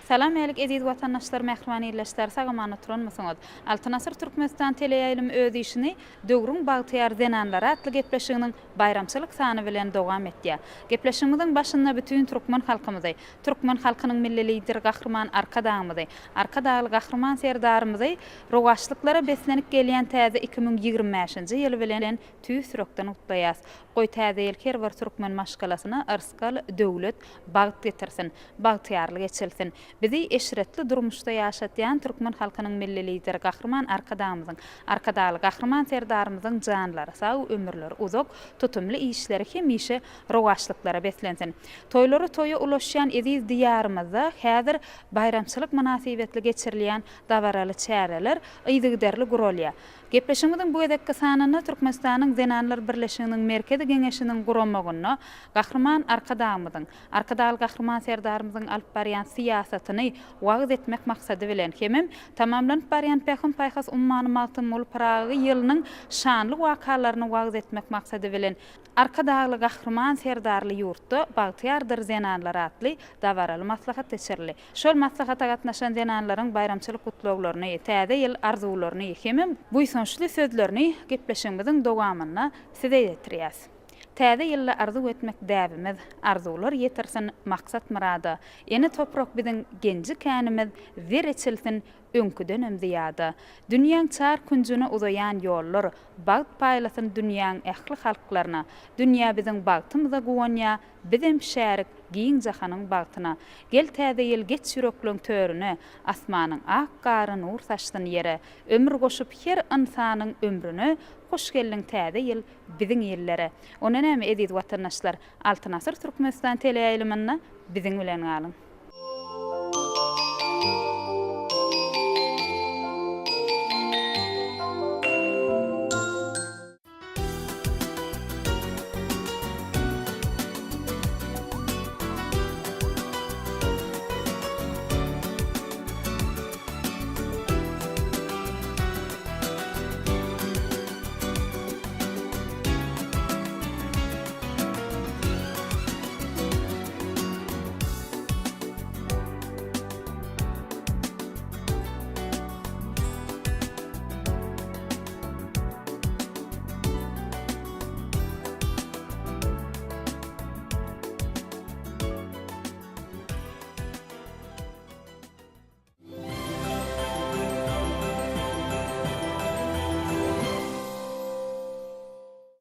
Salam älik eziz watandaşlar mähriban ildeşler sag-aman oturanmysyňyz? Altyn asyr Türkmenistan teleýaýlymy öz işini Döwrüň bagtyýar zenanlary atly gepleşiginiň baýramçylyk sany bilen dowam etýär. Gepleşigimiziň başynda bütin türkmen halkymyzy, türkmen halkynyň Milli Lideri Gahryman Arkadagymyzy, Arkadagly Gahryman Serdarymyzy rowaçlyklara beslenip gelýän täze 2025-nji ýyly bilen tüýs ýürekden gutlaýas. Goý täze ýyl her bir türkmen maşgalasyna yrsgal, döwlet, bagt getirsin, bagtyýarlyk eçilsin. Bizi eşretli durmuşda ýaşatýan türkmen halkynyň Milli Lideri Gahryman Arkadagymyzyň, Arkadagly Gahryman Serdarymyzyň janlary sag, ömürleri uzak, tutumly işleri hemişe rowaçlyklara beslensin. Toýlary toýa ulaşýan eziz Diýarymyzda häzir baýramçylyk mynasybetli geçirilýän dabaraly çäreler yzygiderli guralýar. Gepleşigimiziň bu gezekki sanynda Türkmenistanyň Zenanlar birleşiginiň Merkezi Geňeşiniň guramagynda Gahryman Arkadagymyzyň, Arkadagly Gahryman Serdarymyzyň alyp barýan syýasatyny wagyz etmek maksady bilen hemem tamamlanyp barýan Pähim-paýhas ummany Magtymguly Pyragy ýylynyň şanly wakalaryny wagyz etmek maksady bilen Arkadagly Gahryman Serdarly ýurtda bagtyýardyr zenanlar atly dabaraly maslahat geçirildi. Şol maslahata gatnaşan zenanlaryň baýramçylyk gutlaglaryny, Täze ýyl arzuwlaryny hemem buýsançly sözlerini gepleşigimiziň dowamynda size ýetirýäs. Täze ýylda arzuw etmek däbimiz, Arzuwlar ýetirsin maksat-myrada. Ene toprak biziň genji-känimiz, Zer eçilsin öňküdenem zyýada. Dünýäň çar künjüne uzaýan ýollar, Bagt paýlasyn dünýäň ähli halklaryna. Dünýä biziň bagtymyza guwanýa, Bizem şärik giň jahanyň bagtyna. Gel täze ýyl geç ýürekleň törüne, Asmanyň ak gary nur saçsyn ýere. Ömür goşup her ynsanyň ömrüne, Hoş geldiň täze ýyl biziň illere. Onda näme eziz watandaşlar, Altyn asyr Türkmenistan teleýaýlymynda biziň bilen galyň.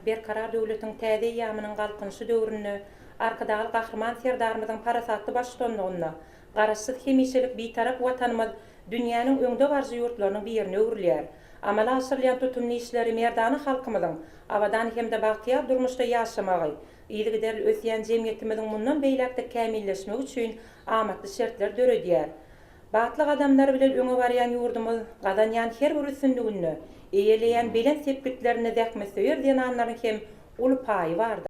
Berkarar döwletiň täze eýýamynyň Galkynyşy döwründe Arkadagly Gahryman Serdarymyzyň parasatly baştutanlygynda Garaşsyz, hemişelik Bitarap Watanymyz dünýäniň öňdebaryjy ýurtlarynyň birine öwrülýär. Amala aşyrylýan tutumly işleri merdana halkymyzyň abadan hem-de bagtyýar durmuşda ýaşamagy, yzygiderli ösýän jemgyýetimiziň mundan beýläk-de kämilleşmegi üçin amatly şertler döredýär. Batly gadamlar bilen öňe barýan ýurdumyz gazanýan her bir üstünliginde, eýeleýän belent sepgitlerinde zähmetsöýer zenanlaryň hem uly paýy bardyr.